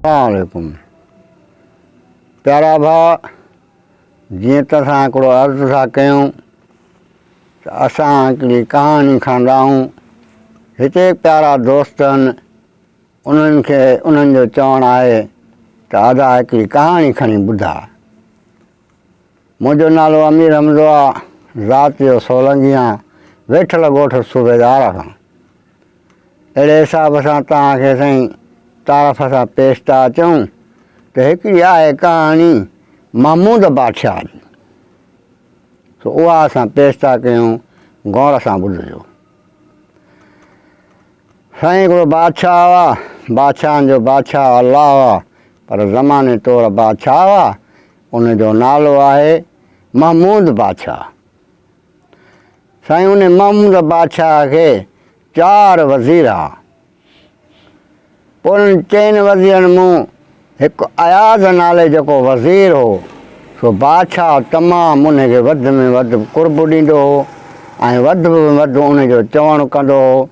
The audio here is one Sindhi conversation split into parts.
السلام عليڪم پيارا ڀاء جيئن ته اسان هڪڙو عرض ٿا ڪيون ته اسان هڪڙي ڪهاڻي کڻندا آهيون هتي پيارا دوست آهن انهن کي انهن جو چوڻ آهي ته ادا هڪڙي ڪهاڻي کڻي ٻڌاء منهنجو نالو امير حمزو آ ذات جو سولنگي آهيان ويٺل ڳوٺ صوبيدار کان اهڙي حساب سان توهان کي سائين تعارف سان پيش ٿا اچون ته هڪڙي آهي ڪهاڻي محمود بادشاهه جي سو اها اسان پيش ٿا ڪيون غور سان ٻڌجو. سائين هڪڙو بادشاهه هئا، بادشاهن جو بادشاهه الله هئا، پر زماني طور بادشاهه هئا، ان جو نالو آهي محمود بادشاهه. سائين ان محمود بادشاهه کي چار وزير هئا. پوء انهن چئن وزيرن مون هڪ اياز نالي جيڪو وزير هو، سو بادشاهه تمام ان کي وڌ ۾ وڌ قرب ڏيندو هو ۽ وڌ ۾ وڌ ان جو چوڻ ڪندو هو.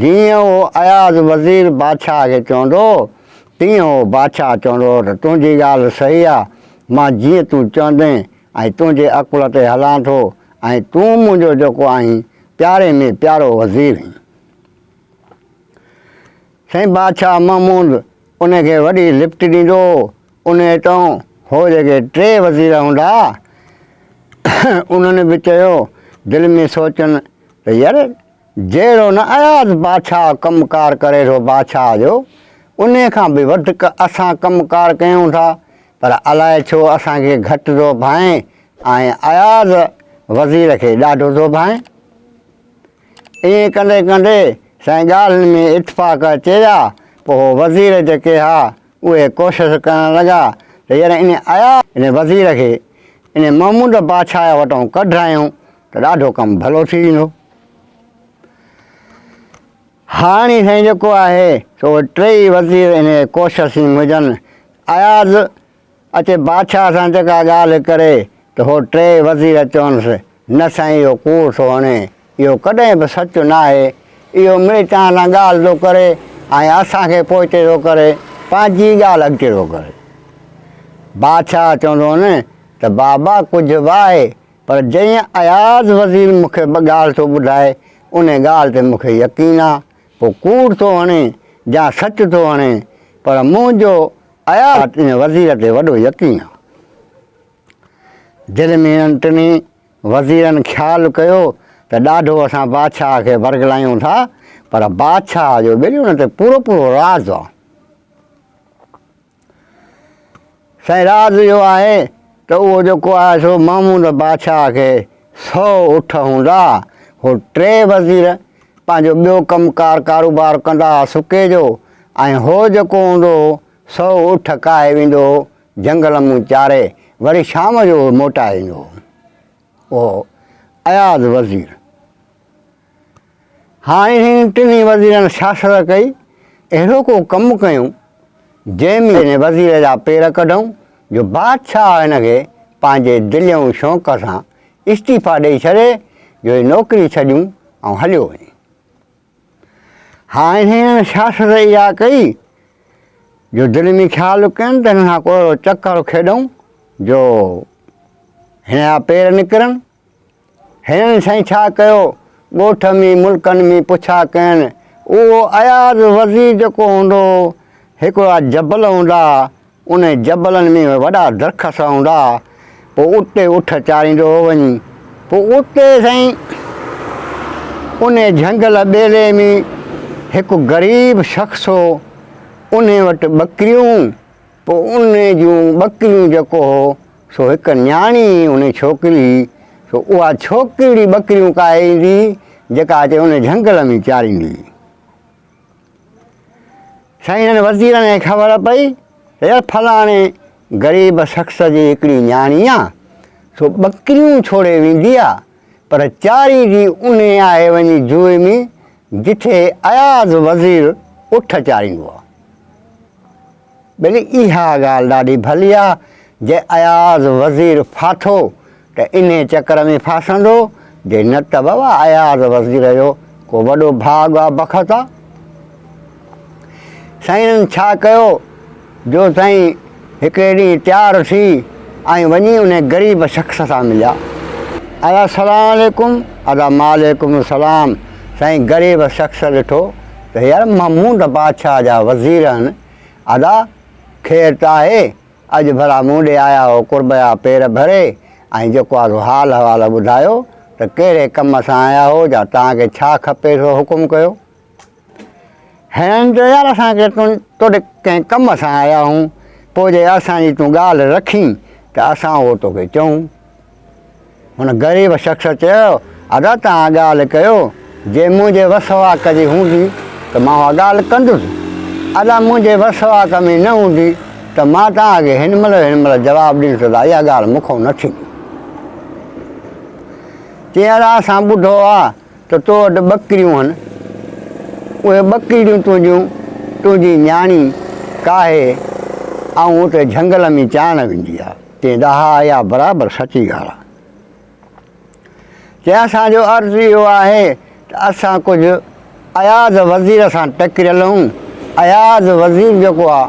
جيئن اهو اياز وزير بادشاهه کي چوندو هو، تيئن اهو بادشاهه چوندو هو ته تنهنجي ڳالهه صحيح آ، مان جيئن تون چوندين ۽ تنهنجي عقل تي هلان ٿو ۽ تون منهنجو جيڪو آهين پياري ۾ پيارو وزير آهين. سائين بادشاهه محمود ان کي وڏي لفٽ ڏيندو هو. انهيء تان هو جيڪي ٽي وزير هوندا انهن به چيو دل ۾ سوچن ته يار جهڙو نه اياز بادشاهه ڪم ڪار ڪري ٿو بادشاهه جو انهيء کان به وڌڪ اسان ڪم ڪار ڪيون ٿا پر الائي ڇو اسان کي گهٽ ٿو ڀانئي ۽ اياز وزير کي ڏاڍو ٿو ڀانئي. ائين ڪندي ڪندي سائين ڳالهين ۾ اتفاق اچي ويا، پوء هو وزير جيڪي ها اهي ڪوشش ڪرڻ لڳا ته يار ان ايا ان وزير کي ان محمود بادشاهه وٽان ڪڍرايون ته ڏاڍو ڪم ڀلو ٿي ويندو. هاڻي سائين جيڪو آهي سو اهي ٽيئي وزير ان ڪوشش ۾ هجن. اياز اچي بادشاهه سان جيڪا ڳالهه ڪري ته هو ٽيئي وزير چونس، نه سائين اهو ڪوڙ ٿو هڻي، اهو ڪڏهن به سچ ناهي، اهو مڙئي توهان سان ڳالهه ٿو ڪري ۽ اسان کي پوئتي ٿو ڪري، پنهنجي ڳالهه اڳتي ٿو ڪري. بادشاهه چوندو هن ته بابا ڪجهه به آهي پر جئين اياز وزير مون کي ڳالهه ٿو ٻڌائي ان ڳالهه تي مون کي يقين آ، پوء ڪوڙ ٿو هڻي يا سچ ٿو هڻي پر منهنجو اياز وزير تي وڏو يقين آ. دل ۾ انهن ٽنهي وزيرن خيال ڪيو ته ڏاڍو اسان بادشاهه کي ورغلايون ٿا، پر بادشاهه جو ٻيلي ان تي پورو پورو راز آ. سائين راز اهو آهي ته اهو جيڪو آهي سو محمود بادشاهه کي سو اٺ هوندا، هو ٽي وزير پنهنجو ٻيو ڪم ڪار ڪاروبار ڪندا ها سڪي جو ۽ هو جيڪو هوندو هو سو اٺ ڪاهي ويندو هو جهنگل مون چاري وري شام جو موٽائي ايندو هو. اهو اياز وزير. هاڻي هنن ٽنهي وزيرن سياست ڪئي، اهڙو ڪو ڪم ڪيون، جنهن ۾ هن وزير جا پير ڪڍون، جو بادشاهه هن کي پنهنجي دليئون شوق سان استعيفا ڏئي ڇڏي، جو هي نوڪري ڇڏيون ۽ هليو وڃي. هاڻي هنن سياست اها ڪئي جو دل ۾ خيال ڪين ته هن سان ڪو اهڙو چڪر کيڏون جو هن جا پير نڪرن. هنن سائين ڇا ڪيو، ڳوٺ ۾ ملڪن ۾ پڇا ڪين، اهو اياز وزير جيڪو هوندو هو، هڪڙا جبل هوندا ها، انهن جبلن ۾ وڏا درخت هوندا ها، پوء اتي اٺ چاريندو هو وڃي. پوء اتي سائين انهي جهنگل ٻيلي ۾ هڪ غريب شخص هو، انهي وٽ ٻڪريون، پوء انهي جون ٻڪريون جيڪو هو سو هڪ نياڻي هئي، انهي ڇوڪري هئي، سو اها ڇوڪري ٻڪريون ڪاهي ايندي هئي، جيڪا اچي انهي جهنگل ۾ چاريندي هئي. سائين هنن وزيرن کي خبر پئي ته يار فلاڻي غريب شخص جي هڪڙي نياڻي آ سو ٻڪريون ڇوڙي ويندي آ پر چاريندي انهي آهي وڃي جوء ۾ جٿي اياز وزير اٺ چاريندو آ. ٻلي اها ڳالهه ڏاڍي ڀلي آ، جي اياز وزير ڦاٿو ته انهي چڪر ۾ ڦاسندو، جي نه ته بابا اياز وزير جو ڪو وڏو ڀاڳ آ بخت آ. سائينن ڇا ڪيو، جو سائين هڪڙي ڏينهن تيار ٿي ۽ وڃي ان غريب شخص سان مليا. ادا سلام عليڪم. ادا وعليڪم السلام. سائين غريب شخص ڏٺو ته يار محمود بادشاهه جا وزير آهن. ادا خير ته آهي، اڄ ڀلا مون ڏي آيا هو قرب جا پير ڀري ۽ جيڪو آهي سو حال احوال ٻڌايو ته ڪهڙي ڪم سان آيا هو جا توهان کي ڇا کپي سو حڪم ڪيو. هنن چيو يار اسان کي تون توڏي ڪنهن ڪم سان آيا آهيون، پوء جي اسان جي تون ڳالهه رکين ته اسان اهو توکي چئون. هن غريب شخص چيو، ادا توهان ڳالهه ڪيو، جي منهنجي وس واڪ جي هوندي ته مان اها ڳالهه ڪندس، ادا منهنجي وس واڪ ۾ نه هوندي ته مان توهان کي هن مهل هن مهل جواب ڏيندس ادا اها ڳالهه مون کان نه ٿيندي. چيائين ادا اسان ٻڌو آ ته تو وٽ ٻڪريون هن، اهي ٻڪريون تنهنجون تنهنجي نياڻي ڪاهي ۽ اتي جهنگل ۾ چارڻ ويندي آ. چيائين ته ها اها برابر سچي ڳالهه آ. چيائين اسان جو عرض اهو آهي ته اسان ڪجهه اياز وزير سان ٽڪريل آهيون، اياز وزير جيڪو آ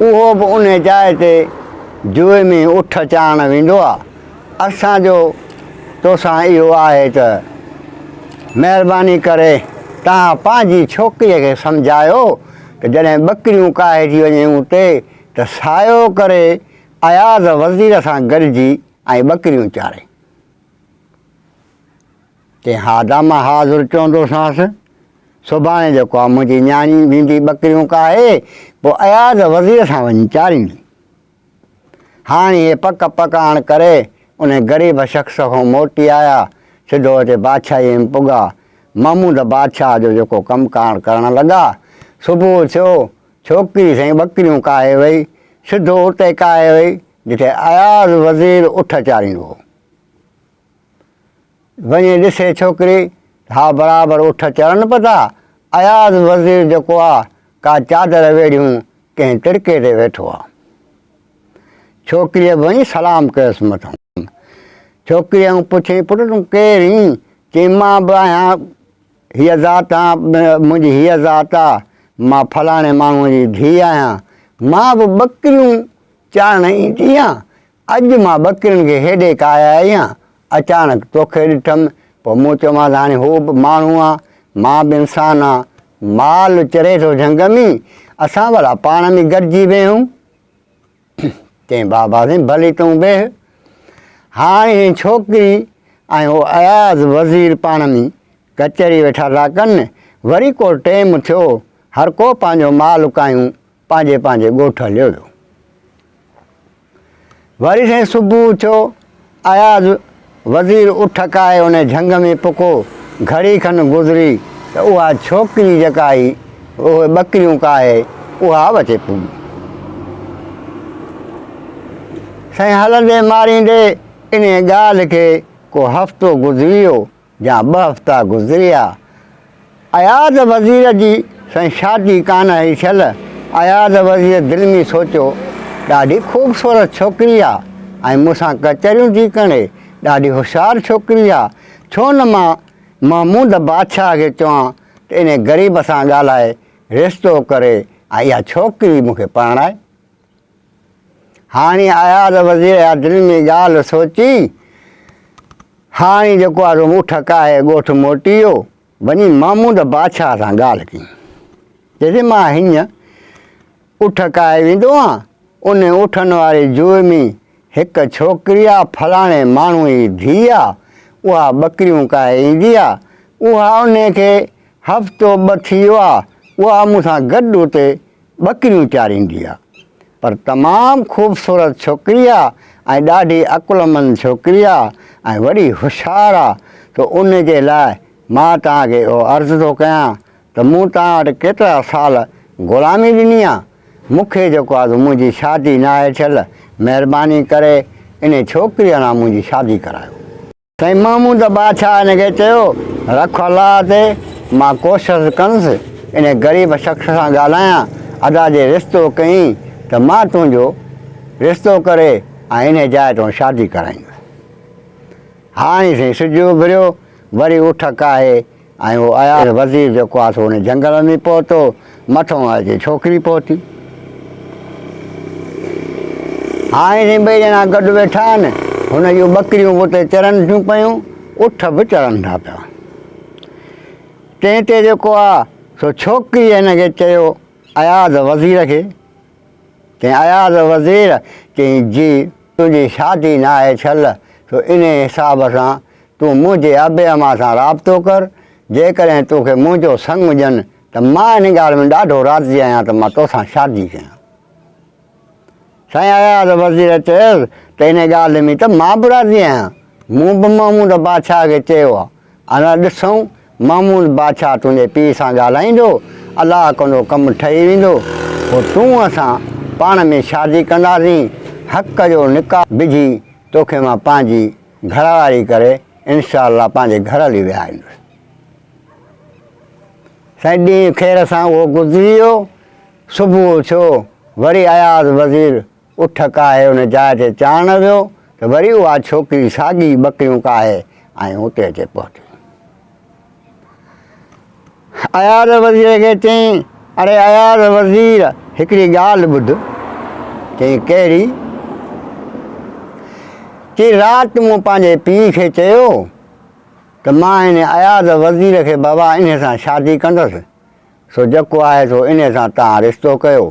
اهو به انهي جاء تي جوئي ۾ اٺ چارڻ ويندو آ، اسان جو توسان اهو آهي ته مهرباني ڪري توهان پنهنجي ڇوڪريء کي سمجهايو ته جڏهن ٻڪريون ڪاهي ٿي وڃي اتي ته سايو ڪري اياز وزير سان گڏجي ۽ ٻڪريون چاري. چيائين ها ادا مان حاضر چوندوسانس. سڀاڻي جيڪو آ منهنجي نياڻي ويندي ٻڪريون ڪاهي پوء اياز وزير سان وڃي چاريندي. هاڻي اهي پڪ پڪاڻ ڪري انهي غريب شخص کان موٽي آيا، سڌو اچي بادشاهيء ۾ پڳا. محمود بادشاهه جو جيڪو ڪم ڪار ڪرڻ لڳا. صبح ٿيو، ڇوڪري سائين ٻڪريون ڪاهي وئي، سڌو اتي ڪاهي وئي، جتي اياز وزير اٺ چاريندو هو. وڃي ڏسي ڇوڪري ته ها برابر اٺ چرن به ٿا، اياز وزير جيڪو آ، ڪا چادر ويڙهيون ڪنهن تڙڪي تي ويٺو آ. ڇوڪريء به وڃي سلام ڪيس مٿئون. ڇوڪريء کان پڇيائين، پٽ تون ڪير اين؟ چيائين، مان به آهيان هيء ذات آن، منهنجي هيء ذات آ، مان فلاڻي ماڻهوء جي ڌيء آهيان. مان به ٻڪريون چارڻ ايندي آهيان. اڄ مان ٻڪرين کي هيڏي ڪاهي آئي آهيان، اچانڪ توکي ڏٺم، پوء مون چيومانس هاڻي هو به ماڻهو آ، مان به انسان آن، مال چري ٿو جهنگ ۾، اسان ڀلا پاڻ ۾ گڏجي ويهون. چيائين بابا سائين ڀلي تون ويهه. هاڻي هي ڇوڪري ۽ هو اياز وزير پاڻ ۾ ڪچهري ويٺا ٿا ڪن، وري ڪو ٽيم ٿيو، هر ڪو پنهنجو مال ڪاهيون پنهنجي پنهنجي ڳوٺ هليو ويو. وري سائين صبح ٿيو، اياز وزير اٺ ڪاهي ان جهنگ ۾ پڪو، گهڙي کن گذري ته اها ڇوڪري جيڪا هئي اهي ٻڪريون ڪاهي اها به اچي پڳي. سائين هلندي ماريندي انهيء ڳالهه کي ڪو هفتو گذري ويو، جا ٻه هفتا گذريا. اياز وزير جي سائين شادي ڪانه هئي ٿيل. اياز وزير دل ۾ سوچيو، ڏاڍي خوبصورت ڇوڪري آ ۽ مون سان ڪچهريون ٿي ڪري، ڏاڍي هوشيار ڇوڪري آ، ڇو نه مان محمود بادشاهه کي چوان ته انهي غريب سان ڳالهائي رشتو ڪري ۽ اها ڇوڪري مون کي پرڻائي. هاڻي اياز وزير اها دل ۾ ڳالهه سوچي، هاڻي جيڪو آ سو اٺ ڪاهي ڳوٺ موٽي ويو، وڃي محمود بادشاهه سان ڳالهه ڪئي. چيس مان هينئن اٺ ڪاهي ويندو آن، انهي اٺن واري جوء ۾ هڪ ڇوڪري آ، فلاڻي ماڻهوء جي ڌيء آ، اها ٻڪريون ڪاهي ايندي آ، اها انهي کي هفتو ٻه ٿي ويو آ، اها مون سان گڏ اتي ٻڪريون چاريندي آ پر تمام خوبصورت ڇوڪري آ ۽ ڏاڍي عقلمند ڇوڪري آ ۽ وڏي هوشيار آ ته ان جي لاء مان توهان کي اهو عرض ٿو ڪيان ته مون توهان وٽ ڪيترا سال غلامي ڏني آ مون کي جيڪو آ سو منهنجي شادي ناهي ٿيل مهرباني ڪري انهي ڇوڪريء سان منهنجي شادي ڪرايو. سائين محمود بادشاهه هن کي چيو، رک الله تي، مان ڪوشش ڪندس، انهي غريب شخص سان ڳالهايان، ادا جي رشتو ڪيئين ته مان تنهنجو رشتو ڪري ۽ انهي جاء تون شادي ڪرائيندس. هاڻي سائين سج اڀريو، وري اٺ ڪاهي ۽ اهو اياز وزير جيڪو آهي سو ان جهنگل ۾ پهتو، مٿئون اچي ڇوڪري پهتي. هاڻي سائين ٻئي ڄڻا گڏ ويٺا آهن. هن جون ٻڪريون به اتي چرن ٿيون پيون، اٺ به چرن ٿا پيا. تنهن تي جيڪو آ سو ڇوڪريء هن کي چيو اياز وزير کي، چيائين اياز وزير، چيائين جي تنهنجي شادي ناهي ٿيل سو انهي حساب سان تون منهنجي ابي امان سان رابطو ڪر، جيڪڏهن توکي منهنجو سڱ ڏين ته مان ان ڳالهه ۾ ڏاڍو راضي آهيان ته مان توسان شادي ڪيان. سائين اياز وزير چيس ته ان ڳالهه ۾ ته مان به راضي آهيان، مون به محمود بادشاهه کي چيو آهي، اڃا ڏسون محمود بادشاهه تنهنجي پيء سان ڳالهائيندو، الله ڪندو ڪم ٺهي ويندو، پوء تون اسان پاڻ ۾ شادي ڪنداسين، حق جو نڪاح وجهي توکي مان پنهنجي گهر واري ڪري انشاء الله پنهنجي گهر هلي ويهاريندس. سائين ڏينهن خير سان اهو گذري ويو. صبح ٿيو، وري اياز وزير اٺ ڪاهي ان جاء تي چارڻ ويو ته وري اها ڇوڪري ساڳي ٻڪريون ڪاهي ۽ اتي اچي پهتي. اياز وزير کي چيائين، اڙي اياز وزير هڪڙي ڳالهه ٻڌ. چيائين، ڪهڙي؟ چيائين، رات مون پنهنجي پيء کي چيو ته مان هن اياز وزير کي بابا انهي سان شادي ڪندس، سو جيڪو آهي سو انهي سان توهان رشتو ڪيو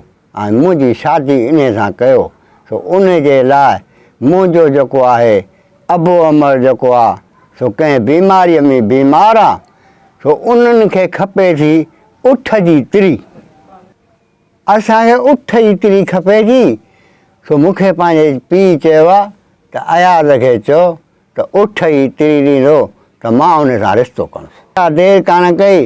۽ منهنجي شادي انهي سان ڪيو، سو انهي جي لاء منهنجو جيڪو آهي ابو امڙ جيڪو آ سو ڪنهن بيماريء ۾ بيمار آ، سو انهن کي کپي ٿي اٺ جي تري. اسان کي اٺ جي تري کپي ٿي، سو مون کي پنهنجي پيء چيو آ ته اياز کي چئو ته اٺ ئي تري ڏيندو ته مان ان سان رشتو ڪندس. دير ڪانه ڪئي،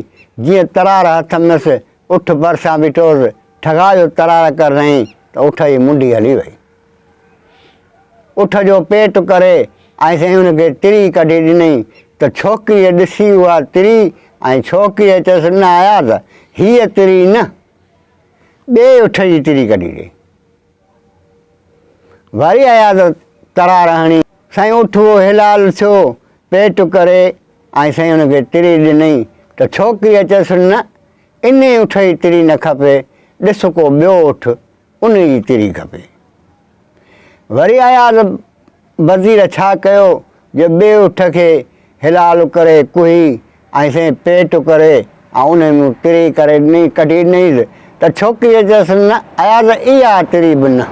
جيئن ترار هٿ ۾ هيس، اٺ ڀرسان بيٺو هوس، ٺڳا جو ترار ڪرنئين ته اٺ جي منڍي هلي وئي. اٺ جو پيٽ ڪري ۽ سائين ان کي تري ڪڍي ڏنئين ته ڇوڪريء ڏسي اها تري ۽ ڇوڪريء چيس نه اياز هيء تري نه، ٻئي اٺ جي تري ڪڍي ڏي. وري اياز ترار هڻي. سائين اٺ اهو حلال ٿيو، پيٽ ڪري ۽ سائين ان کي تري ڏنئين ته ڇوڪريء چيس نه انهيء اٺ جي تري نه کپي، ڏس ڪو ٻيو اٺ انهيء جي تري کپي. وري اياز وزير ڇا ڪيو جو ٻئي اٺ کي حلال ڪري ڪهي ۽ سائين پيٽ ڪري ۽ انهيء مان تري ڪري ڏنئي، ڪڍي ڏنئيس ته ڇوڪريء چيس نه اياز اها تري به نه.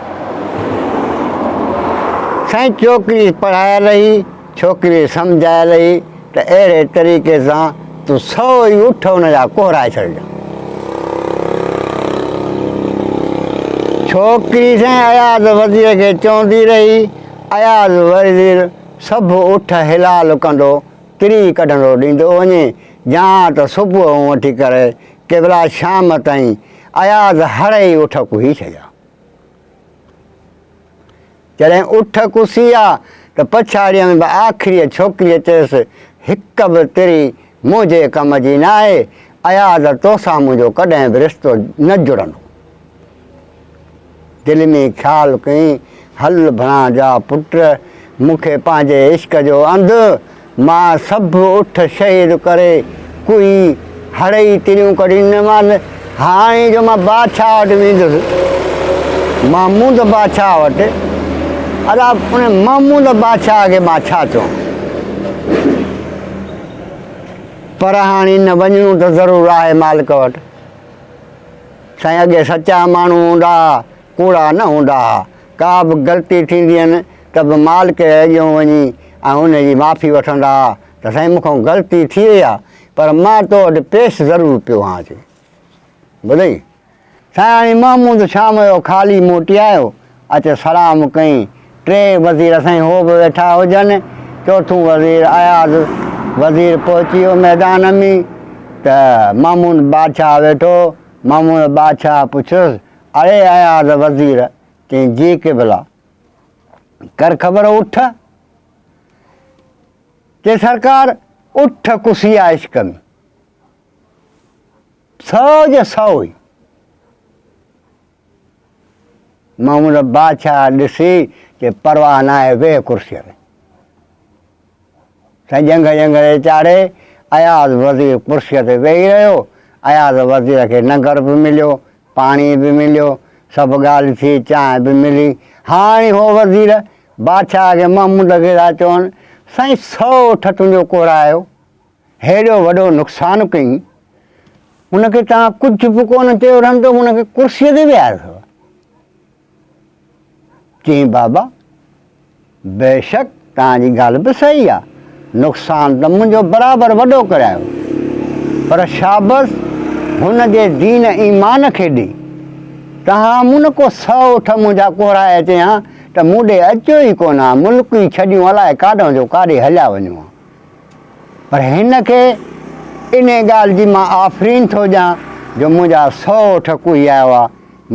سائين ڇوڪري پڙهايل هئي، ڇوڪري سمجهايل هئي ته اهڙي طريقي سان تون سو ئي اٺ ان جا ڪهرائي ڇڏجان. ڇوڪري سائين اياز وزير کي چوندي رهي، اياز وزير سڀ اٺ حلال ڪندو، تري ڪڍندو ڏيندو وڃي، جان ته صبح کان وٺي ڪري قبلا شام تائين اياز هڙئي اٺ ڪهي ڇڏيا. جڏهن اٺ ڪسي آ ته پڇاڙيء ۾ به آخريء ڇوڪريء چيس، هڪ به تري منهنجي ڪم جي ناهي، اياز توسان منهنجو ڪڏهن به رشتو نه جڙندو. دل ۾ خيال ڪيائين، هل ڀڻان جا پٽ، مون کي پنهنجي عشق جو انڌ، مان سڀ اٺ شهيد ڪري ڪوئي هڙئي تريون ڪڍي ڏنيمانس، هاڻي جو مان بادشاهه وٽ ويندس، محمود بادشاهه وٽ، ادا ان محمود بادشاهه کي مان ڇا چوان؟ پر هاڻي نه وڃڻو ته ضرور آهي مالڪ وٽ. سائين اڳي سچا ماڻهو هوندا ها، ڪوڙا نه هوندا ها. ڪا به غلطي ٿيندي هين ته به مالڪ جي اڳيون وڃي ۽ ان جي معافي وٺندا ها ته سائين مون کان غلطي ٿي وئي آ پر مان تو وٽ پيش ضرور پيو هان چي ٻڌئي. سائين هاڻي محمود شام جو خالي موٽي آيو، اچي سلام ڪئين. ٽي وزير سائين هو به ويٺا هجن، چوٿون وزير اياز وزير پهچي ويو ميدان ۾ ته محمود بادشاهه ويٺو، محمود بادشاهه پڇيس، اڙي اياز وزير! چيائين، جي قبلا! ڪر خبر اٺ؟ چي سرڪار اٺ ڪسي آ عشق ۾. سو جي سو ئي. محمود بادشاهه ڏسي چي پرواهه ناهي ويهه ڪرسيء تي. سائين ڄنگهه ڄنگهه تي چاڙهي اياز وزير ڪرسيء تي ويهي رهيو. اياز وزير کي ننگر به مليو، پاڻي به مليو. سڀ ڳالهه ٿي، چانهه به ملي. هاڻي هو وزير بادشاهه کي محمود کي ٿا چون، سائين سئو اٺ تنهنجو ڪورايو، هيڏو وڏو نقصان ڪيئي. هن کي توهان ڪجهه به ڪونه چيو، رهندو هن کي ڪرسيء تي ويهاريو اٿو. چيائين، بابا بيشڪ توهان جي ڳالهه به صحيح آ، نقصان ته منهنجو برابر وڏو ڪرايو، پر شابس هن جي دين ايمان کي ڏي، توهان مون نه ڪو سئو اٺ منهنجا ڪوهرائي اچين ها ته مون ڏي اچو ئي ڪونه ها، ملڪ ئي ڇڏيون الائي ڪاڏهون جو ڪاڏي هليا وڃون ها. پر هن کي انهي ڳالهه جي مان آفرين ٿو ڏيان جو منهنجا سئو اٺ ڪوهي آيو آ،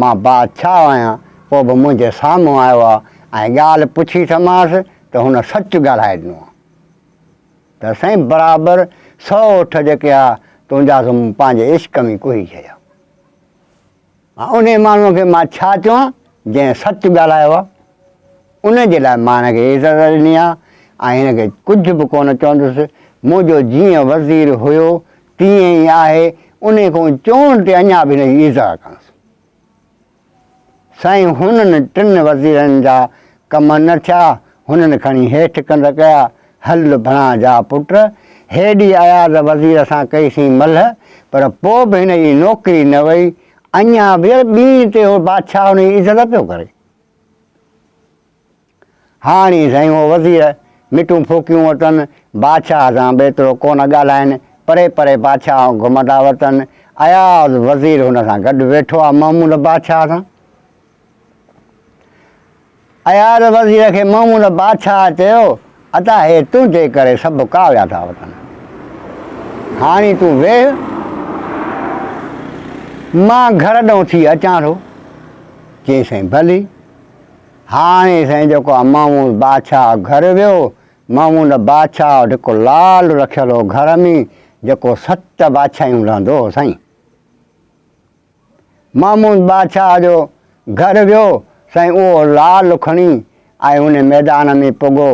مان بادشاهه آهيان، پوء به منهنجي سامهون آيو آ ۽ ڳالهه پڇي ٿمانس ته هن سچ ڳالهائي ڏنو آ ته سائين برابر سئو اٺ جيڪي آ تنهنجا سو مون پنهنجي عشق ۾ ڪوهي ڇڏيا. انهي ماڻهوء کي مان ڇا چوان جنهن سچ ڳالهايو آ. ان جي لاء مان هن کي عزت ڏني آ ۽ هن کي ڪجهه به ڪونه چوندس. منهنجو جيئن وزير هيو تيئن ئي آهي، انهي کان چوڻ تي اڃا به هن جي عزت ڪندس. سائين هنن ٽن وزيرن جا ڪم نه ٿيا، هنن کڻي هيٺ ڪنڌ ڪيا، هل ڀڻا جا پٽ، هيڏي اياز وزير سان ڪئي سين ملهه، پر پوء به هن جي نوڪري نه وئي، اڃا به يار ٻيڻ تي هو بادشاهه هن جي عزت پيو ڪري. هاڻي سائين هو وزير مٽون ڦوڪيون وتن، بادشاهه سان به ايترو ڪونه ڳالهائين، پري پري بادشاهه گهمندا وتن، اياز وزير هن سان گڏ ويٺو آ محمود بادشاهه سان. اياز وزير کي محمود بادشاهه چيو، ادا هي تنهنجي ڪري سڀ ڪاوڙيا ٿا وتن، هاڻي تون ويهه، مان گهر ڏانهن ٿي اچان ٿو. چيائين سائين ڀلي. هاڻي سائين جيڪو آ محمود بادشاهه گهر ويو، محمود بادشاهه وٽ هڪ لال رکيل هو گهر ۾ جيڪو ست بادشاهيون لهندو هو سائين. محمود بادشاهه جو گهر ويو سائين اهو لال کڻي ۽ ان ميدان ۾ پڳو،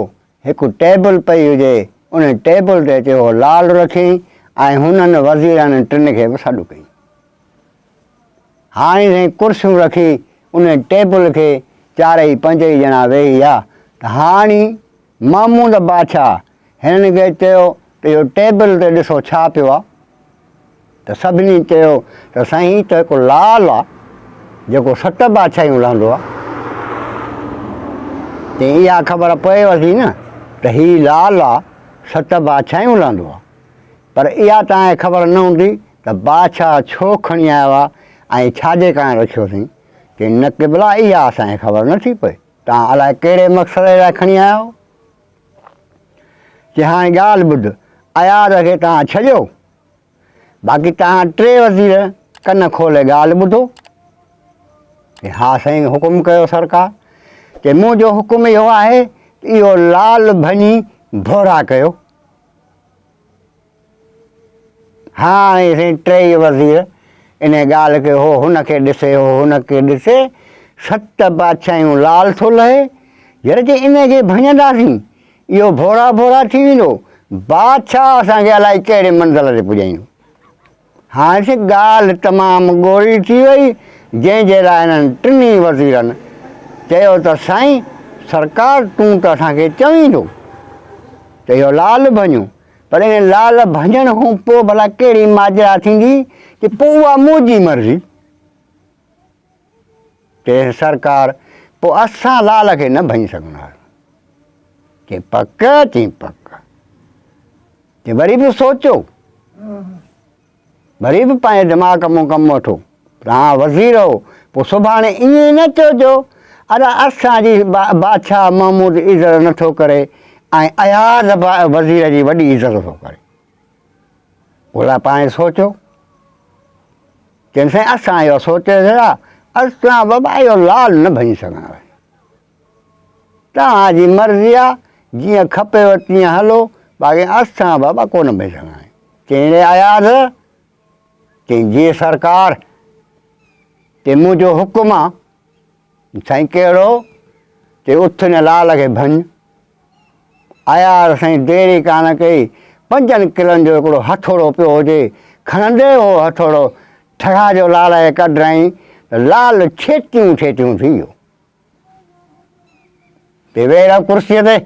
هڪ ٽيبل پئي هجي ان ٽيبل تي اچي اهو لال رکيائين ۽ هنن وزيرن ٽن کي به سڏ ڪيائين. هاڻي سائين ڪرسيون رکي ان ٽيبل کي چارئي پنجئي ڄڻا ويهي ويا ته هاڻي محمود بادشاهه هنن کي چيو ته اهو ٽيبل تي ڏسو ڇا پيو آ؟ ته سڀني چيو ته سائين هي ته هڪ لال آ جيڪو ست بادشاهيون لهندو آ. چيائين اها خبر پوي ٿي نه ته هي لال آ ست بادشاهيون لهندو آ. پر اها توهان کي خبر نه هوندي ته بادشاهه ڇو کڻي آيو آهي ۽ ڇا جي ڪارڻ رکيو اٿئين؟ چيائين، نه قبلا اها اسان کي خبر نه ٿي پئي، توهان الائي ڪهڙي مقصد جي لاء کڻي آيا آهيو؟ چيائين، هاڻي ڳالهه ٻڌ، اياز کي توهان ڇڏيو، باقي توهان ٽي وزير ڪن کولي ڳالهه ٻڌو. چيائين، ها سائين حڪم ڪيو سرڪار. چيائين، منهنجو حڪم اهو آهي ته اهو لال ڀڃي ڀورا ڪيو. هاڻي سائين ٽيئي وزير انهيء ڳالهه کي هو هن کي ڏسي هو هن کي ڏسي، ست بادشاهيون لال ٿو لهي، يار جي انهيء کي ڀڃنداسين، اهو ڀورا ڀورا ٿي ويندو، بادشاهه اسان کي الائي ڪهڙي منزل تي پڄائيندو. هاڻي سائين ڳالهه تمام ڳوري ٿي وئي، جنهن جي لاء هنن ٽنهي وزيرن چيو ته سائين سرڪار تون ته اسان کي چوين ٿو ته اهو لال ڀڃون، پر ان لال ڀڃڻ کان پوء ڀلا ڪهڙي ماجرا ٿيندي ته پوء اها منهنجي مرضي. چيس سرڪار پوء اسان لال کي نه ڀڃي سگهنداسون. چيائين پڪ؟ چيائين پڪ. چي وري به سوچو، وري به پنهنجي دماغ مون ڪم وٺو، توهان وزير هو، پوء سڀاڻي ائين نه چئجو، ادا اسان جي بادشاهه محمود عزت نٿو ڪري ۽ اياز وزير جي وڏي عزت ٿو ڪري. ڀلا پاڻ سوچو. چين سائين اسان اهو سوچي ڇڏيا، اسان بابا اهو لال نه ڀڃي سگهنداسين. توهان جي مرضي آ، جيئن کپيو تيئن هلو، باقي اسان بابا ڪونه ڀڄي سگهندا آهيون. چيائين ري اياز! چيائين جي سرڪار! چيائين منهنجو حڪم آ. سائين ڪهڙو؟ چيائين اٿ هن لال کي ڀڃ. اياز سائين دير ئي ڪانه ڪئي، پنجن ڪلن جو هڪڙو هٿوڙو پيو هجي، کڻندي اهو هٿوڙو ٺڙا جو لال کي ڪڍرائين ته لال ڇيتيون ڇيتيون ٿي ويو. تي ويهي رهيو ڪرسيء تي.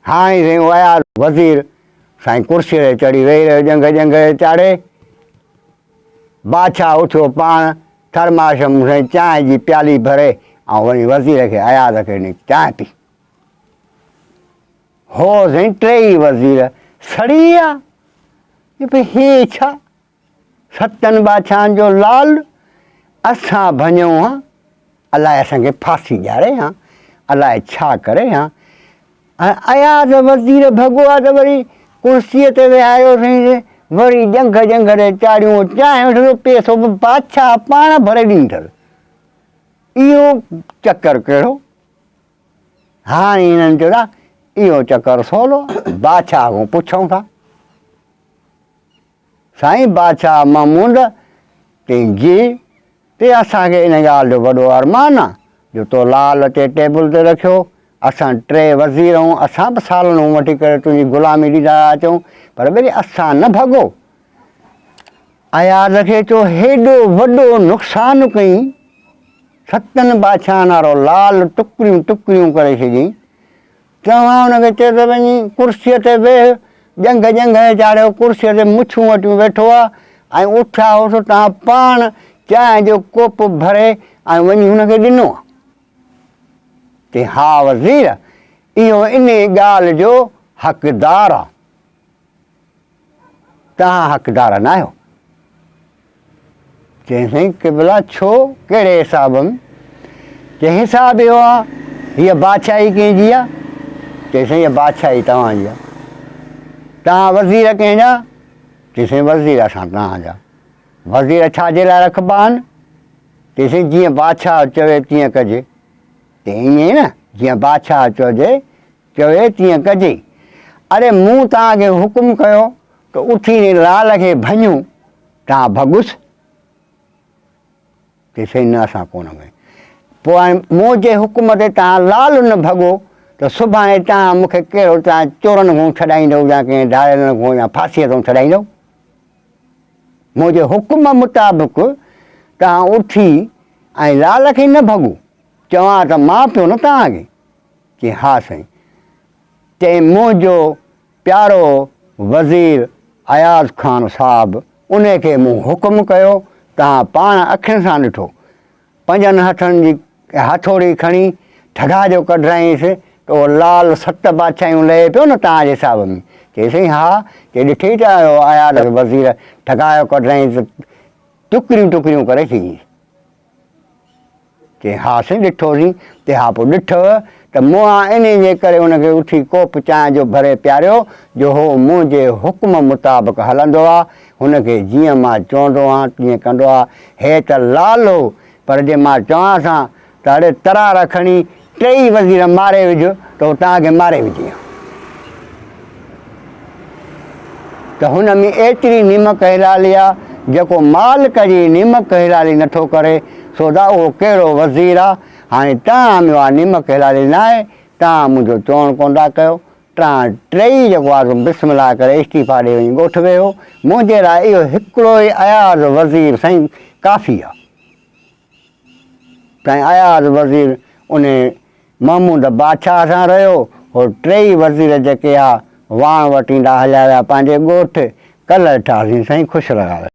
هاڻي سائين اياز وزير سائين ڪرسيء تي چڙهي ويهي رهيو ڄنگهه ڄنگهه تي چاڙهي. بادشاهه اٿيو پاڻ ٿرماش ۾ سائين چانهه جي پيالي ڀري ۽ وڃي وزير کي اياز کي ڏني چانهه پي. هو سائين ٽيئي وزير سڙي ويا. ڀئي هي ڇا؟ ستن بادشاهن جو لال اسان ڀڃون ها، الائي اسان کي ڦاسي ڏياري ها، الائي ڇا ڪري ها. ۽ اياز وزير ڀڳو آ ته وري ڪرسيء تي ويهاريو اٿائينس، وري ڄنگهه ڄنگهه تي چاڙهيون چانهه وٺندو، پئسو به بادشاهه پاڻ ڀري ڏيندس. اهو چڪر ڪهڙو؟ هاڻي هنن چيو ته اهو چڪر سولو آ، بادشاهه کان پڇون ٿا. سائين بادشاهه محمود چيائين جي تي اسان کي ان ڳالهه جو وڏو ارمان آ جو تو لال اچي ٽيبل تي رکيو، اسان ٽي وزير آهيون، اسان به سالن وٺي ڪري تنهنجي غلامي ڏيندا ٿا اچون، پر ٻيلي اسان نه ڀڳو. اياز کي چيو هيڏو وڏو نقصان ڪئين، ستن بادشاهن وارو لال ٽڪريون ٽڪريون ڪري ڇڏيائين، توهان ان کي چيو ته وڃي ڪرسيء تي ويهه، ڄنگهه ڄنگهه چاڙهيو ڪرسيء تي مڇون وٽيون ويٺو آ ۽ اٿيا هوس توهان پاڻ چانهه جو ڪوپ ڀري ۽ وڃي هن کي ڏنو آ. چيائين ها وزير، اهو انهيء ڳالهه جو حقدار آ. توهان حقدار ناهيو. چيائين سائين قبلا ڇو ڪهڙي حساب ۾؟ چيائين حساب اهو آ هيء بادشاهي ڪنهن جي آ؟ چيائين سائين هيء بادشاهي توهان جي آ. توهان وزير ڪنهن جا؟ چيائين سائين وزير اسان توهان جا. وزير ڇا جي لاء رکبا آهن؟ چيائين سائين جيئن بادشاهه چوي تيئن ڪجي. چيائين ائين نه جيئن بادشاهه چوجي چوي تيئن ڪجي. اڙي مون توهان کي حڪم ڪيو ته اٿي انهي لال کي ڀڃون، توهان ڀڳس؟ چي سائين نه اسان ڪونه ڀڃون. پوء هاڻي منهنجي حڪم تي توهان لال نه ڀڳو ته سڀاڻي توهان مون کي ڪهڙو توهان چورن کان ڇڏائيندؤ يا ڪنهن ڌاڙيلن کان يا ڦاسيء تان ڇڏائيندؤ؟ منهنجي حڪم مطابق توهان اٿي ۽ لال کي نه ڀڳو، چوان ته مان پيو نه توهان کي. چيائين، ها سائين. چيائين، منهنجو پيارو وزير اياز خان صاحب انهي کي مون حڪم ڪيو، توهان پاڻ اکين سان ڏٺو. پنجن هٿن جي هٿوڙي کڻي ٺڳا جو ڪڍرايائينس ته اهو لال ست بادشاهيون لهي پيو نه توهان جي حساب ۾. چيائين، سائين ها. چيائين، ڏٺئي ته اهو اياز وزير ٺڳا جو ڪڍرايائينس ته ٽڪريون ٽڪريون ڪري ڇڏيائينس. چيائين، ها سائين ڏٺوسين. تنهن کان پوء ڏٺو ته مون انهيء جي ڪري ان کي اٿي ڪوپ چانهه جو ڀري پياريو جو هو منهنجي حڪم مطابق هلندو آ، هن کي جيئن مان چوندو آهيان تيئن ڪندو آ. هي ته لال هو، پر جي مان چوانس ها ته اڙي ترار کڻي ٽيئي وزير ماري وجهه ته هو توهان کي ماري وجهي ها. ته هن ۾ ايتري نمڪ حلالي آ، جيڪو مالڪ جي نمڪ حلالي نٿو ڪري، سو دا اهو ڪهڙو وزير آ؟ هاڻي توهان ۾ اها نمڪ حلالي ناهي، توهان منهنجو چوڻ ڪونه ٿا ڪيو، توهان ٽيئي جيڪو آ سو بسم الله ڪري استعيفا ڏئي وڃي ڳوٺ ويهو، منهنجي لاء اهو هڪڙو ئي اياز وزير سائين ڪافي آ. سائين اياز وزير انهي محمود بادشاهه سان رهيو. هو ٽيئي وزير جيڪي ها واڻ وٽيندا هليا ويا پنهنجي ڳوٺ. ڪلهه ڏٺاسين سائين خوش رهيا.